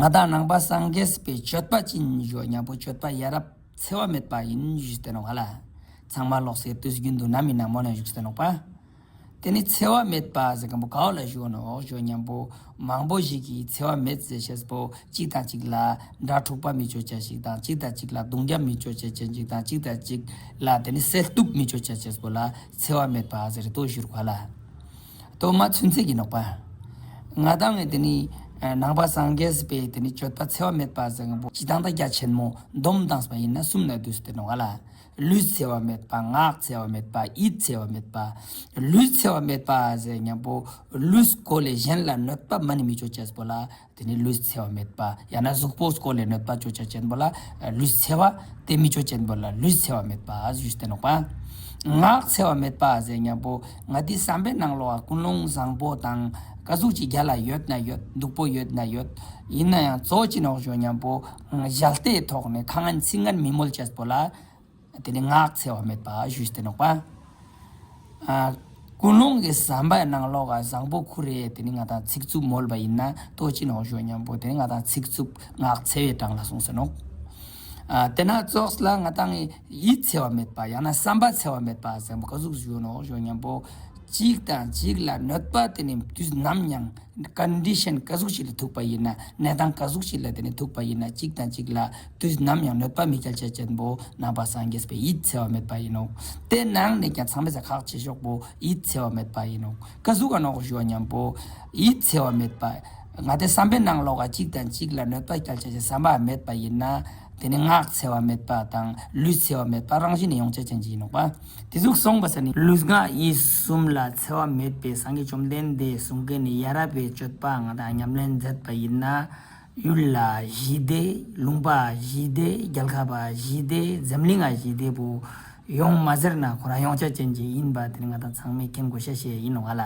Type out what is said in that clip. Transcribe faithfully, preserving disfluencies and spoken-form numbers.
ང་དང་ནང་པ་སངས་རྒྱས་པའི་སྤྱོད་པ་ཅི་ཨིན་ཞུ་ཉམ་པོ་སྤྱོད་པ་ཡ་རབས་འཚེ་བ་མེད་པ་ཨིན་ཞུས་ཏེ་ནོག་ཧ་ལ། ཚང་མ་ལོགས་སེ་དུས་རྒྱུན་དུ་ནམ་ཨིན་ན་མོ་ན་བཞུགས་ཏེ་ནོག་པ། དེ་ནི་འཚེ་བ་མེད་པ་ཟེར་མཁན་པོ་ག་བོ་ལ་ཞུ་ནོག་ཞུ་ཉམ་པོ། མང་པོ་ཞིག་གིས་འཚེ་བ་མེད་ཟེར་ཤེས་པོ་གཅིག་དང་གཅིག་ལ་དགྲ་འཁྲུག་པ་མི་ཅོ་ཅེས་ཤིག་དང་གཅིག་དང་གཅིག་ལ་རྡུང་རྒྱབ་མི་ཅོ་ཅེས་ཅན་ཅིག་དང་གཅིག་དང་གཅིག་ལ་དེ་ནི་བསད་གཏུབ་མི་ཅོ་ཅེས་ཅེས་པོ་ལ་འཚེ་བ་མེད་པ་ཟེར་ཏེ་ཞུ་རུག་ཧ་ལ། དོ་མ་ཚུན་ཚེ་གི་ནོག་པ། ང་དང་ངི་དེ་ནི་ནང་པ་སངས་རྒྱས་པའི་དེ་ནི་སྤྱོད་པ་འཚེ་བ་མེད་པ་ཟེར་མཁན་པོ་སྤྱིར་བཏང་ད་རྒྱ་ཆེན་མོ་སྡོམ་བཏངས་པ་ཨིན་ན་གསུམ་ན་བསྡུས་ཏེ་ནོག་ཧ་ལ། ལུས་འཚེ་བ་མེད་པ། ངག་འཚེ་བ་མེད་པ། ཡིད་འཚེ་བ་མེད་པ། ལུས་འཚེ་བ་མེད་པ་ཟེར་ཉམ་པོ་ལུས་སྐོལ་ལེ་གཞན་ལ་གནོད་པ་མ་ནི་མི་ཅོ་ཅེས་པོ་ལ་དེ་ནི་ལུས་འཚེ་བ་མེད་པ། ཡང་ན་གཟུགས་པོ་སྐོལ་ལེ་གནོད་པ་ཅོ་ཅེས་ཅན་པོ་ལ་ལུས་འཚེ་བ་དེ་མི་ཅོ་ཅེས་པོ་ལ་ལུས་འཚེ་བ་མེད་པ་ཞུས་ཏེ་ནོག་པ། ངག་འཚེ་བ་མེད་པ་ཟེར་ཉམ་པོ་ང་དེ་བསམ་པའི་ནང་ལོགས་ཀ་ཀུན་སློང་བཟང་པོ་དང་ཀ་ཟུག་ཅིག་རྒྱ་ལ་ཡོད་ན་ཡོད་སྡུག་པོ་ཡོད་ན་ཡོད་ཨིན་ན་ཡང་གཙོ་ཅི་ནོག་ཞུ་ཉམ་པོ་ཞལ་ཏའི་ཐོག་ནེ་ཁ་ངན་ཚིག་ངན་མི་མོལ་ཅེས་པོ་ལ། དེ་ནི་ངག་འཚེ་བ་མེད་པ་ཞུས་ཏེ་ནོག་པ། ཨ། ཀུན་སློང་གི་བསམ་པའི་ནང་ལོགས་ཀ་བཟང་པོ་ཁུར་རེ་དེ་ནི་ང་དང་ཚིག་རྩུབ་མོལ་བ་ཨིན་ན་ལྟོས་ཅི་ནོག་ཞུ་ཉམ་པོ་དེ་ནི་ང་དང་ཚིག་རྩུབ་ངག་འཚེ་བའི་གྲངས་ལ་སོང་ཟེར་ནོག་ཨ། དེ་ན་ཙོགས་ལ་ང་དང་ཡིད་འཚེ་བ་མེད་པ་ཡང་ན་བསམ་པ་འཚེ་བ་མེད་པ་ཟེར་མཁན་པོ་ཀ་ཟུག་ཞུ་ནོག་ཞུ་ཉམ་པོ། གཅིག་དང་གཅིག་ལ་གནོད་པ་དེ་ནི་དུས་ནམ་ཡང་། ཀོན་ཌི་ཤན་ཀ་ཟུག་ཅིག་ལ་ཐུག་པ་ཨིན་ན་གནས་སྟངས་ཀ་ཟུག་ཅིག་ལ་དེ་ནི་ཐུག་པ་ཨིན་ན་གཅིག་དང་གཅིག་ལ་དུས་ནམ་ཡང་གནོད་པ་མི་སྐྱལ་ཅེས་ཅན་པོ་ནང་པ་སངས་རྒྱས་པའི་ཡིད་འཚེ་བ་མེད་པ་ཨིན་ནོག་དེ་ནང་ནེ་ཀྱང་ཚང་མའི་ས་ཁག་ཆེ་ཤོས་པོ་ཡིད་འཚེ་བ་མེད་པ་ཨིན་ནོག་ཀ་ཟུག་ག་ནོག་ཞུ་ཉམ་པོ་ཡིད་འཚེ་བ་མེད་པ། ང་དེ་བསམ་པའི་ནང་ལོགས་ཀ་གཅིག་དང་གཅིག་ལ་གནོད་པ་སྐྱལ་ཅེས་ཅན་བསམ་པ་མེད་པ་ཨིན་ན། དེ་ནི་ངག་འཚེ་བ་མེད་པ་དང་ལུས་འཚེ་བ་མེད་པ་རང་བཞིན་ནེ་ཡོང་ཅེས་ཅན་ཅིག་ཨིན་ནོག་པ། དེ་ཟུག་སོང་བ་ས་ནི་ལུས་ངག་ཡིད་གསུམ་ལ་འཚེ་བ་མེད་པའི་སངས་རྒྱས་བཅོམ་ལྡན་འདས་གསུང་མཁན་ནི་ཡ་རབས་པའི་སྤྱོད་པ་ང་དང་ཉམས་ལེན་མཛད་པ་ཨིན་ན། ཡུལ་ལ་ཞི་བདེ། ལུང་པ་ཞི་བདེ། རྒྱལ་ཁབ་པ་ཞི་བདེ། འཛམ་གླིང་ང་ཞི་བདེ་པོ་ཡོང་མ་ཟེར་ན་ཁོ་རང་ཡོང་ཅེས་ཅན་ཅིག་ཨིན་པ་དེ་ནི་ང་དང་ཚང་མས་མཁྱེན་དགོས་ཤེས་ཤིག་ཨིན་ནོག་ཧ་ལ།